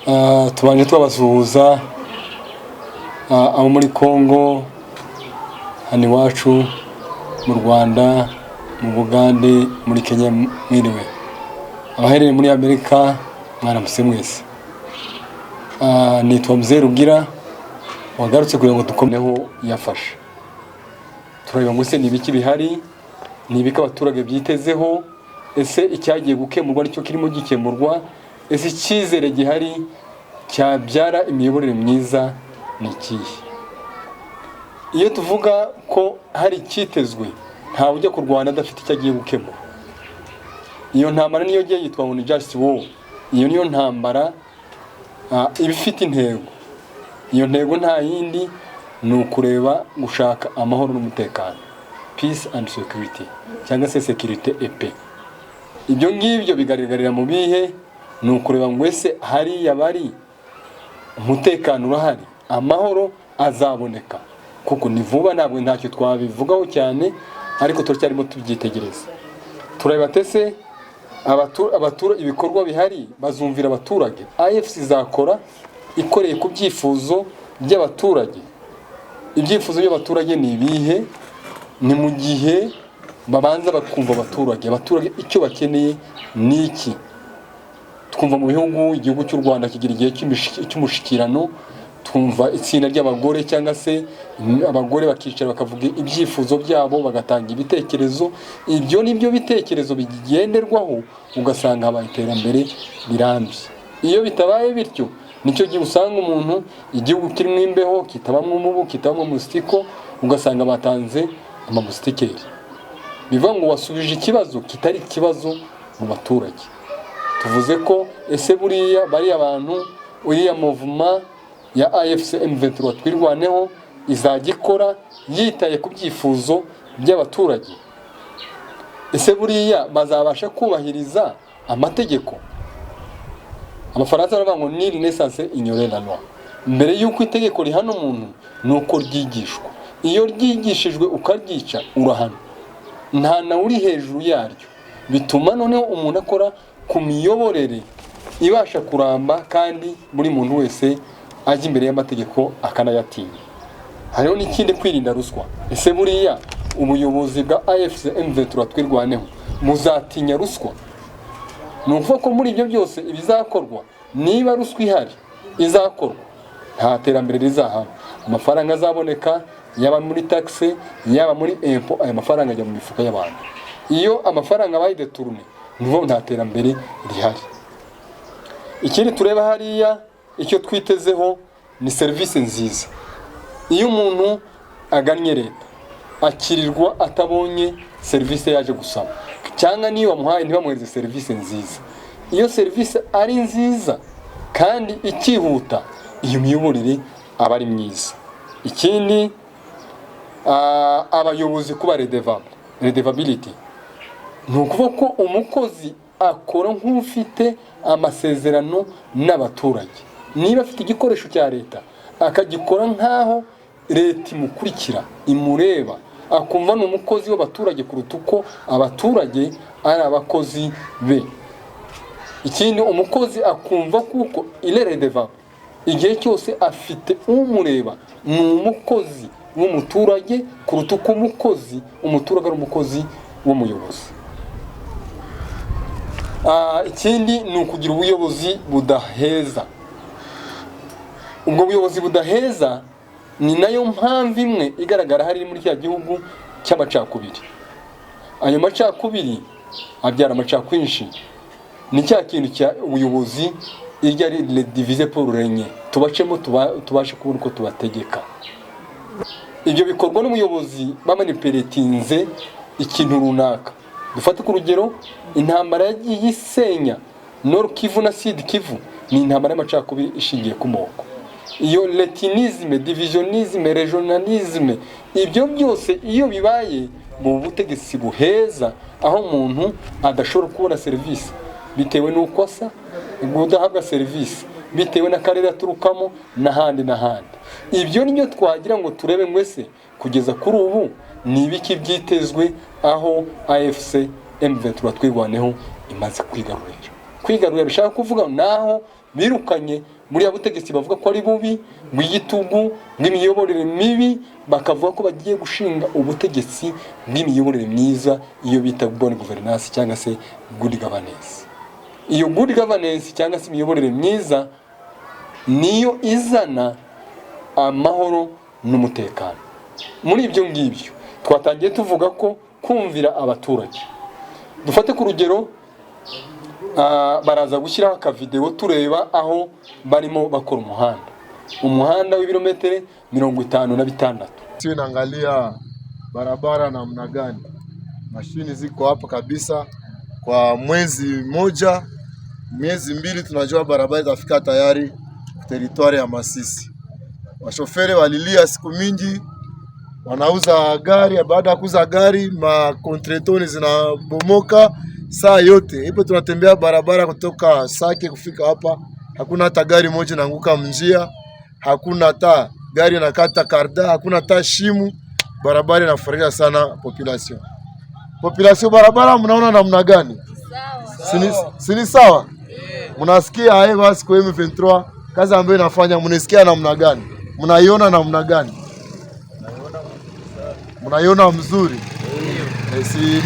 Tubanje twabasuhuza, abo muri Congo, hano iwacu mu Rwanda, mu Bugande, muri Kenya, mwiriwe. Abaherereye muri Amerika, mwaramutse mwese. Nitwa Mzee Rugira wagarutse kugira ngo dukomeho yafashe turareba ngo ese ni ibiki bihari, ni ibiki abaturage byitezeho, ese icyagiye gukemurwa nicyo kirimo gikemurwa, ese icyizere gihari cyabyara imiyoborere myiza ni ikihe? Iyo tuvuga ko hari icyitezwe, ntawe ujya kurwana adafite icyo agiye gukemura. Iyo ntambara niyo giye yitwa ngo ni just war. Iyo niyo ntambara iba ifite intego. Iyo ntego nta yindi, ni ukureba gushaka amahoro n'umutekano, peace and security, cyangwa se sécurité et paix. Ibyo ngibyo bigaragarira mu bihe? Ni ukureba ngo ese hariya bari umutekano urahari, amahoro azaboneka? Kuko ni vuba, ntabwo ntacyo twabivugaho cyane, ariko turacyarimo tubyitegereza, turareba tese ibikorwa bihari bazumvira abaturage, AFC izakora ikoreye ku byifuzo by'abaturage. Ibyifuzo by'abaturage ni ibihe? Ni mu gihe babanza bakumva abaturage. Abaturage icyo bakeneye ni iki? Twumva mu bihugu, igihugu cy'u Rwanda kigira igihe cy'umushikirano, twumva itsinda ry'abagore cyangwa se abagore bakicara bakavuga ibyifuzo byabo, bagatanga ibitekerezo. Ibyo ni byo bitekerezo bigenderwaho, ugasanga habaye iterambere rirambye. Iyo bitabaye bityo, nicyo gihe usanga umuntu igihugu kirimo imbeho, kitabamo umubu, kitabamo moustiques, ugasanga batanze ama moustiquaires. Bivuga ngo wasubije ikibazo kitari ikibazo mu baturage. Tuvuze ko ese buriya bariya bantu, uriya mouvement ya AFC M23 Twirwaneho izajya ikora yitaye ku byifuzo by'abaturage? Ese buriya bazabasha kubahiriza amategeko? Abafaransa baravuga ngo "Nul n'est censé ignorer la loi." Mbere y'uko itegeko rihana umuntu, ni uko ryigishwa. Iyo ryigishijwe ukaryica, urahana, nta nawe uri hejuru yaryo. Bituma noneho umuntu akora ku miyoborere ibasha kuramba, kandi buri muntu wese ajya imbere y'amategeko akanayatinya. Hariho n'ikindi, kwirinda ruswa. Ese buriya ubuyobozi bwa AFC M23 Twirwaneho muzatinya ruswa? Ni ukuvuga ko muri ibyo byose ibizakorwa, niba ruswa ihari izakorwa, nta terambere rizahaba. Amafaranga azaboneka, yaba muri taxe, yaba muri impôt, aya mafaranga ajya mu mifuka y'abantu. Iyo amafaranga abaye détourné, ni ukuvuga ngo nta terambere rihari. Ikindi tureba hariya, icyo twitezeho ni serivisi nziza. Iyo umuntu agannye leta, akirirwa atabonye serivisi yaje gusaba, cyangwa niyo bamuhaye ntibamuhereze serivisi nziza. Iyo serivisi ari nziza kandi ikihuta, iyo miyoborere aba ari myiza. Ikindi, abayobozi kuba redevable, redevability, ni ukuvuga ko umukozi akora nk'ufite amasezerano n'abaturage. Niba afite igikoresho cya leta, akagikora nk'aho leta imukurikira, imureba, akumva ni umukozi w'abaturage kuruta uko abaturage ari abakozi be. Ikindi, umukozi akumva kuko il est redevable, igihe cyose afite umureba, ni umukozi w'umuturage kuruta uko umukozi umuturage ari umukozi w'umuyobozi. Ikindi ni ukugira ubuyobozi budaheza. Ubwo buyobozi budaheza ni nayo mpamvu imwe igaragara hari muri cya gihugu cy'amacakubiri. Ayo macakubiri abyara amacakwinshi. Ni cya kintu cya ubuyobozi iryo ari le diviser pour régner, tubacemo tubashe kubona uko tubategeka. Ibyo bikorwa n'umuyobozi bamanipulatinze ikintu runaka. Dufate ku rugero, intambara yagiye isenya Nord Kivu na Sud Kivu ni intambara y'amacakubiri ishingiye ku moko. Iyo l'ethnisme, divisionnisme, régionalisme, ibyo byose iyo bibaye mu butegetsi buheza, aho umuntu adashobora kubona serivisi bitewe n'uko asa, kudahabwa serivisi bitewe n'akarere aturukamo n'ahandi n'ahandi. Ibyo nibyo twagira ngo turebe ngo ese kugeza kuri ubu ni ibiki byitezwe aho AFC M23 Twirwaneho imaze kwigarurira? Kwigarurira bishaka kuvuga naho birukanye. buriya butegetsi bavuga ko ari bubi, bw'igitugu, bw'imiyoborere mibi, bakavuga ko bagiye gushinga ubutegetsi bw'imiyoborere myiza, iyo bita bonne gouvernance cyangwa se good governance. Iyo good governance cyangwa se imiyoborere myiza niyo izana amahoro n'umutekano. Muri ibyo ngibyo twatangiye tuvuga ko kumvira abaturage, dufate ku rugero, baraza gushyiraho akavidewo tureba aho barimo bakora umuhanda w'ibirometero 56. Sio, inaangalia barabara namna gani, mashini ziko hapa kabisa. Kwa mwezi moja, miezi 2, tunajua barabara itafika tayari territoire ya Masisi. Washoferi walilia siku mingi, wanauza gari, baada ya kuuza gari macontretemps zinabomoka saa yote. Ipo tunatembea barabara kutoka Sake kufika hapa, hakuna hata gari moja inaanguka mnjia, hakuna hata gari inakata cardan, hakuna hata shimu. Barabara inafurahisha sana population. Population, barabara mnaona namna gani? Sini sawa? Mnasikia aye basi kwa M23 kazi ambayo inafanya, mnasikia namna gani? Mnaiona namna gani? Mnaiona mzuri? Si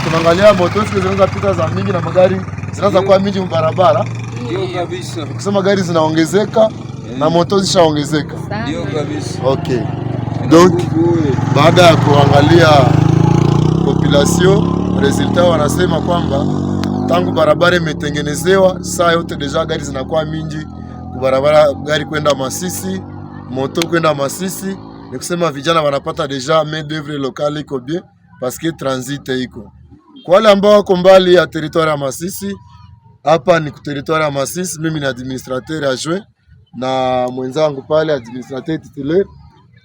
tunaangalia moto siku zinaweza pita za mingi na magari zinaweza kuwa mingi mbarabara. Ndio kabisa. Kusema gari zinaongezeka na moto zishaongezeka. Ndio kabisa. Okay. Donc baada ya kuangalia population résultat, wanasema kwamba tangu barabara imetengenezewa saa yote déjà gari zinakuwa mingi barabara, gari kwenda Masisi, moto kwenda Masisi. Ni kusema vijana wanapata déjà main d'oeuvre locale iko bien parce que transit iko. Kwa wale ambao wako mbali ya territoire ya Masisi, hapa ni territoire ya Masisi, mimi ni administrateur adjoint na mwenzangu pale administrateur titulaire,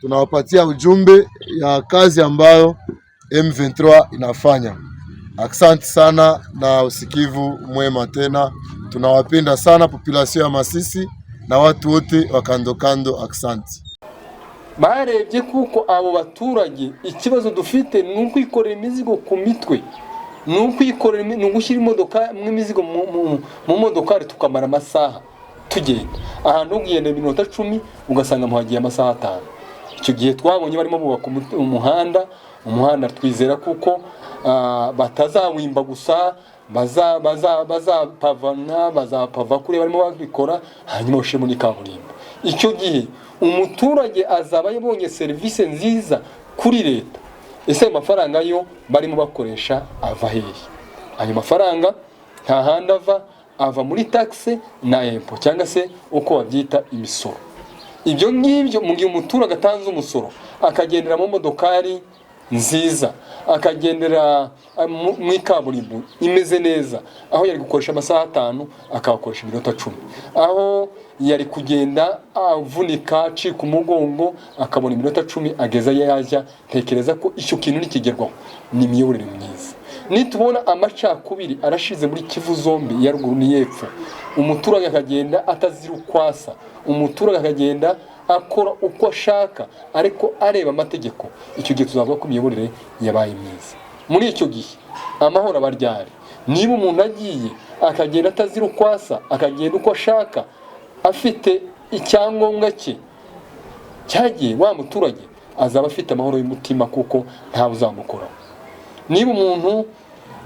tunawapatia ujumbe ya kazi ambayo M23 inafanya. Asante sana na usikivu mwema tena, tunawapenda sana population ya Masisi na watu wote wa kando kando. Asante. Barebye kuko abo baturage ikibazo dufite ni ukwikorera imizigo ku mitwe, ni ukwikorera ni ugushyira imodoka imizigo mu modokari, tukamara amasaha tugenda ahantu ho kugenda iminota 10, ugasanga muhagiye amasaha 5. Icyo gihe twabonye barimo bubaka umuhanda, twizera kuko batazawimba gusa, bazapavana, bazapava kure barimo babikora, hanyuma bashyire muri kaburimbo. Icyo gihe umuturage azaba yabonye serivisi nziza kuri leta. Ese ayo mafaranga yo barimo bakoresha ava hehe? Ayo mafaranga nta handi ava, ava muri taxe na impôt, cyangwa se uko babyita imisoro. Ibyo ngibyo, mu gihe umuturage atanze umusoro, akagendera mu modokari nziza, akagendera mu ikaburimbo imeze neza, aho yari gukoresha amasaha 5 akahakoresha iminota 10, aho yari kugenda avunika acika umugongo akabona iminota 10 ageza ayo yajya. Ntekereza ko icyo kintu nikigerwaho ni imiyoborere myiza. Nitubona amacakubiri arashize muri Kivu zombi, ya ruguru n'iy'epfo, umuturage akagenda atazira ukwasa, umuturage akagenda akora uko ashaka ariko areba amategeko, icyo gihe tuzavuga ko imiyoborere yabaye myiza. Muri icyo gihe amahoro aba aryari? Niba umuntu agiye akagenda atazira ukwasa, akagenda uko ashaka, afite icyangombwa cye cyagiye, wa muturage azaba afite amahoro y'umutima kuko ntawe uzamukoraho. Niba umuntu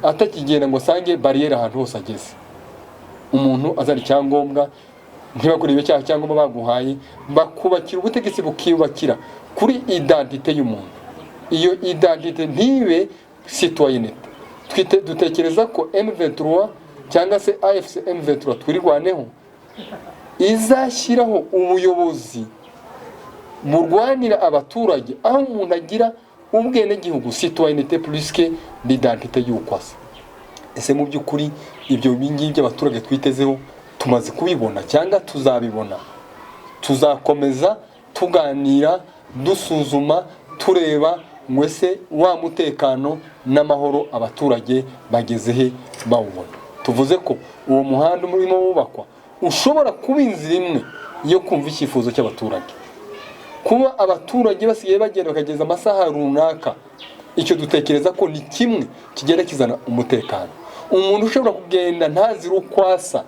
atakigenda ngo asange bariyeri ahantu hose ageze, umuntu azana icyangombwa, ntibakurebe cya cyangombwa baguhaye, bakubakira ubutegetsi bukiyubakira kuri identité y'umuntu, iyo identité ntibe citoyenneté. Twite dutekereza ko M23 cyangwa se AFC M23 Twirwaneho izashyiraho ubuyobozi burwanira abaturage, aho umuntu agira ubwenegihugu, citoyenneté, plus que l'identité y'uko asa. Ese mu by'ukuri ibyo ngibyo abaturage twitezeho tumaze kubibona cyangwa tuzabibona? Tuzakomeza tuganira, dusuzuma, tureba ngo ese wa mutekano n'amahoro abaturage bageze he bawubona? Tuvuze ko uwo muhanda urimo wubakwa ushobora kuba inzira imwe yo kumva icyifuzo cy'abaturage. Kuba abaturage basigaye bagenda bakageza amasaha runaka, icyo dutekereza ko ni kimwe kigenda kizana umutekano. Umuntu ushobora kugenda ntazire uko asa,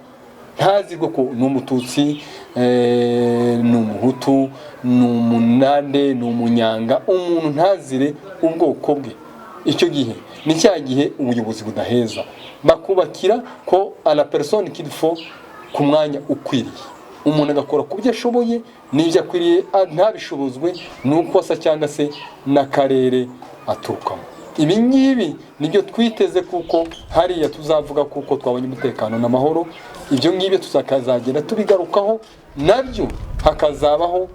ntazirwe ko ni umututsi. ni Umuhutu, ni Umunande, ni Umunyanga, umuntu ntazire ubwoko bwe. Icyo gihe ni cya gihe ubuyobozi budaheza, bakubakira ko à la personne qu'il faut, ku mwanya ukwiriye, umuntu agakora ku byo ashoboye n'ibyo akwiriye, ntabishobozwe n'uko asa cyangwa se n'akarere aturukamo. Ibi ngibi nibyo twiteze, kuko hariya tuzavuga kuko twabonye umutekano n'amahoro. Ibyo ngibyo tuzakazagenda tubigarukaho nabyo, hakazabaho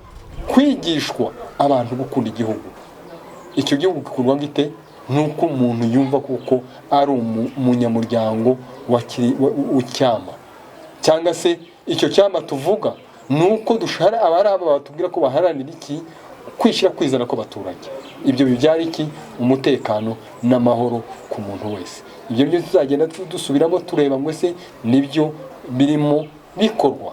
kwigishwa abantu gukunda igihugu. Icyo gihugu gikorwa gite? Ni uko umuntu yumva kuko ari umunyamuryango wa w'icyama, cyangwa se icyo cyama tuvuga ni uko dushara abari aba batubwira ko baharanira iki? Kwishyira kwizana kw'abaturage. Ibyo bibyara iki? Umutekano n'amahoro ku muntu wese. Ibyo byo tuzagenda dusubiramo, tureba ngo ese nibyo birimo bikorwa.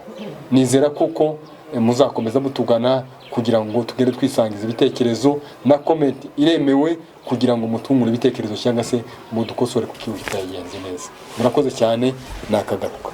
Nizera kuko muzakomeza mutugana kugira ngo tugende twisangiza ibitekerezo, na comment iremewe kugira ngo mutungure ibitekerezo cyangwa se mudukosore ku kintu kitagenze neza. Murakoze cyane, nakagaruka.